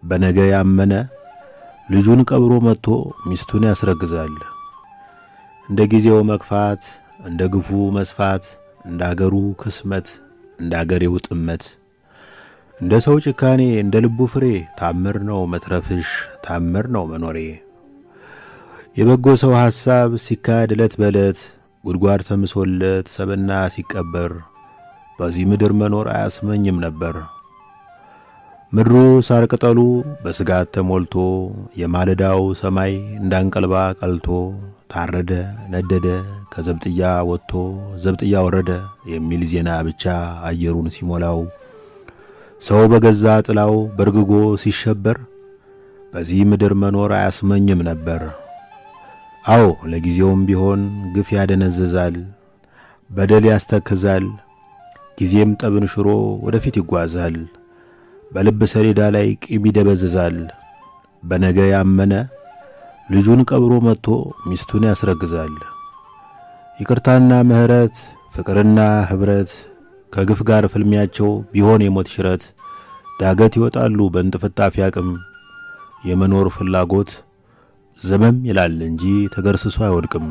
በነገ ያመነ ልጁን ቀብሮ መጥቶ ሚስቱን ያስረግዛል። እንደ ጊዜው መክፋት፣ እንደ ግፉ መስፋት፣ እንደ አገሩ ክስመት፣ እንደ አገሬው ጥመት፣ እንደ ሰው ጭካኔ፣ እንደ ልቡ ፍሬ፣ ታምር ነው መትረፍሽ፣ ታምር ነው መኖሬ። የበጎ ሰው ሐሳብ ሲካድ ዕለት በዕለት፣ ጉድጓድ ተምሶለት ሰብና ሲቀበር፣ በዚህ ምድር መኖር አያስመኝም ነበር። ምድሩ ሳር ቅጠሉ በስጋት ተሞልቶ፣ የማለዳው ሰማይ እንዳንቀልባ ቀልቶ፣ ታረደ፣ ነደደ፣ ከዘብጥያ ወጥቶ ዘብጥያ ወረደ የሚል ዜና ብቻ አየሩን ሲሞላው፣ ሰው በገዛ ጥላው በርግጎ ሲሸበር፣ በዚህ ምድር መኖር አያስመኝም ነበር። አዎ፣ ለጊዜውም ቢሆን ግፍ ያደነዝዛል፣ በደል ያስተክዛል፣ ጊዜም ጠብን ሽሮ ወደፊት ይጓዛል። በልብ ሰሌዳ ላይ ቂም ይደበዝዛል። በነገ ያመነ ልጁን ቀብሮ መጥቶ ሚስቱን ያስረግዛል። ይቅርታና ምሕረት፣ ፍቅርና ኅብረት ከግፍ ጋር ፍልሚያቸው ቢሆን የሞት ሽረት፣ ዳገት ይወጣሉ በእንጥፍጣፊ አቅም። የመኖር ፍላጎት ዘመም ይላል እንጂ ተገርስሶ አይወድቅም።